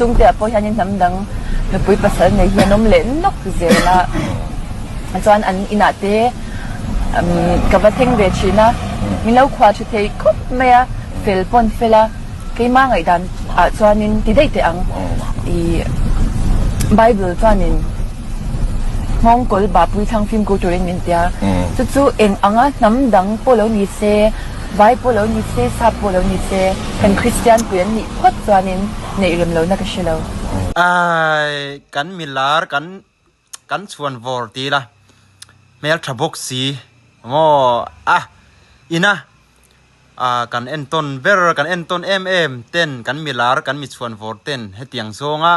Chungte ah pawh hianin hnam dang nupui pasal nei hi an awm leh nawk zel a, chuan an inah te ka va thleng ve thin a, min lo khual tha thei khawp mai a, fel pawn fel a, keimah ngaihdan ah chuanin ti daih teh ang i Bible chuanin nghawngkawl bahpui thlang fimkhur turin min ti a, chu chu eng anga hnam dang pawh lo ni se, Vai pawh lo ni se, Sap pawh lo ni se, kan Kristian pui an nih phawt chuanin neih rem lohna ka hre lo. Ai, kan milar kan kan chhuan vawr ti ila, hmel tha bawk si maw a ina ah kan entawn ber kan entawn em em ten kan milar kan mi chhuan vawr ten hetiang zawnga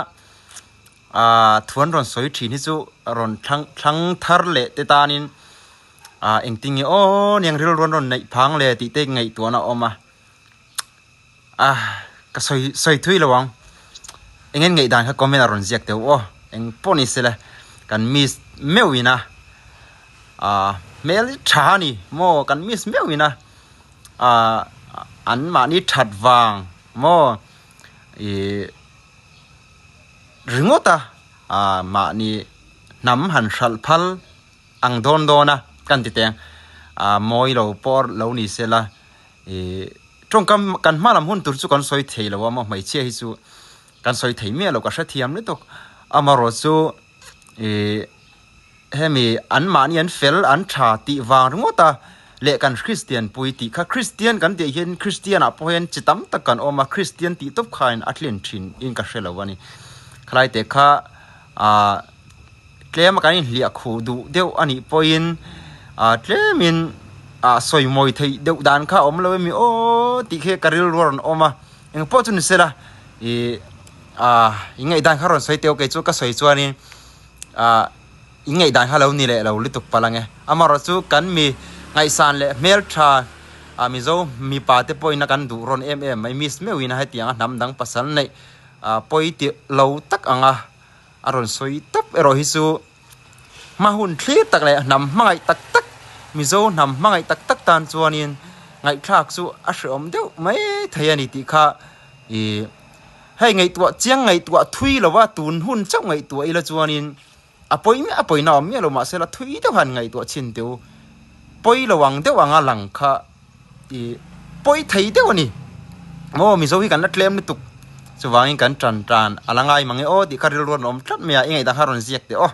ah thuan rawn sawi thin hi chu rawn thlang thlang thar leh te tanin Ah engtin nge aw niang rilru an rawn neih phang le tih te ngaihtuahna a awm a, ah ka sawi sawi thui lo ang, eng en ngaihdan kha comment a rawn ziak teuh aw, eng pawh ni sela kan miss meuh ina ah hmel hi tha a ni maw kan miss meuh ina ah an mahni that vang maw ih ringawt a ah mahni hnam han hralh phal. Ang dawn dawn a kan ti teng a mawi lo pawh lo ni se la ih tawngkam kan hma lam hun tur chu kan sawi thei lo a maw hmeichhia hi chu kan sawi thei miah lo ka hrethiam lutuk amarawh chu ih hemi an mahni an fel an tha tih vang ringawt a leh kan Christian pui tih kha Christian kan tih hian Christian ah pawh hian chi tam tak kan awm a Christian tih tawp khain a tlin thin in ka hre lo a ni khalai te kha ah. Tlem a kan inhliah khuh duh deuh a nih pawhin ah tlemin ah sawi mawi theih deuh dan kha a awm lo emi aw tih khi ka rilru a rawn awm a, eng pawh chu ni sela ih ah in ngaihdan kha rawn sawi teh kei chu ka sawi chuanin ah in ngaihdan kha lo ni leh lo lutuk palh ang e, amaherawh chu kan mi ngaihsan leh hmeltha ah Mizo mipa te pawhin a kan duh rawn em em mai miss meuhin a hetiang a hnam dang pasal neih ah pawi tih lo tak ang a. A rawn sawi tawp erawh hi chu hma hun thlir tak leh hnam hmangaih tak tak, Mizo hnam hmangaih tak tak tan chuanin ngaihthlak chu a hrehawm deuh mai thei a ni tih kha ih hei ngaihtuah chiang ngaihtuah thui lo a tun hun chauh ngaihtuah ila chuanin a pawi miah a pawina awm miah lo mahse la thui deuh han ngaihtuah chhin teh u pawi lo ang deuh anga lang kha Ih pawi thei deuh a ni. Maw Mizo hi kan la tlem lutuk. Chuvangin kan tan tan a la ngai mang e aw tih kha rilru a rawn awm tlat mai a, i ngaihdan kha rawn ziak teh aw.